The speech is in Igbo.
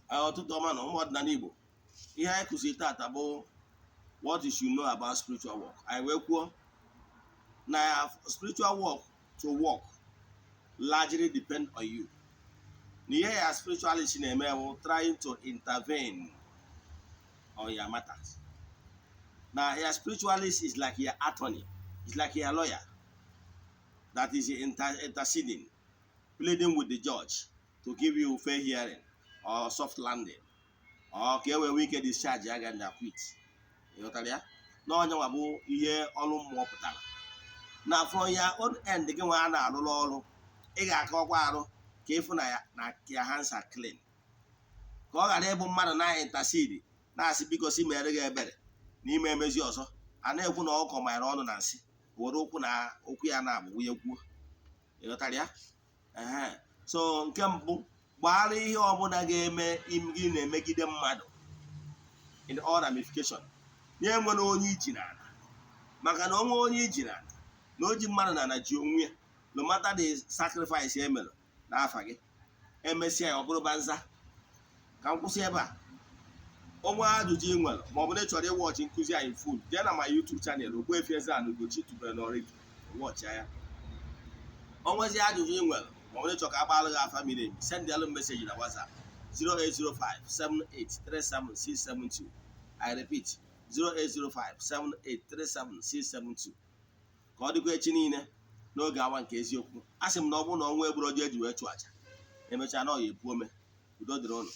Ụtụtụ ọma na ụmụ ọdịnala Igbo. Ihe anyị kụziri tata bụ what you should know about spiritual work. Anyị wee kwuo na spiritual work to work largely depend on you, na ihe ya spiritualist na-eme bụ trying to intervene on your matters, na your spiritualist is like your attorney, is like your lawyer that is interceding, pleading with the judge to give you fair hearing or soft landing, or ka e wee nwee ike discharge ya ga na acquit. Ịghọtara ya? Na onye nwa bụ ihe ọrụ mmụọ pụtara na from your own end. Gị nwa a na-arụrụ ọrụ, ị ga-akọkwa arụ ka ịfụ na ya na your hands are clean, ka ọ ghara ịbụ mmadụ na intercede, na-asị biko si mere gị ebere n'ime emezi ọzọ, a na-ekwu na ọkọ manyere ọnụ na nsị were ụkwụ na ụkwụ ya na-abụ wunye kwuo. Ịghọtara ya? Ehe. So nke mbụ, gbara ihe ọbụla ga-eme gị na-emegide mmadụ in all ramification, na-enwere onye iji n'ala, maka na onwe onye iji n'ala na o ji mmadụ n'ala ji onwe ya. No matter the sacrifice e mere n'afa gị, emesịa ya ọ bụrụ banza. Ka m kwụsị ebe a. Onwe ajụjụ ị nwere, ma ọ bụ na ị chọrọ ịwatch nkụzi anyị full, jee na my YouTube channel, Ogbuefi Eze-Ana Ugochi tubelu n'Oraifite, watch ya. Onwezi ajụjụ ị nwere, ma ọ bụ na ị chọrọ ka agbalụ gị afa miri emi, send alụ message na WhatsApp 08057837672. I repeat, 08057837672. Ka ọ dịkwa echi niile n'oge awa nke eziokwu. A sị m na ọ bụrụ na ọnwa egburu ọjọọ eji wee chụọ aja, emechaa na ọ ya epu ome. Udo dịrị ụnụ.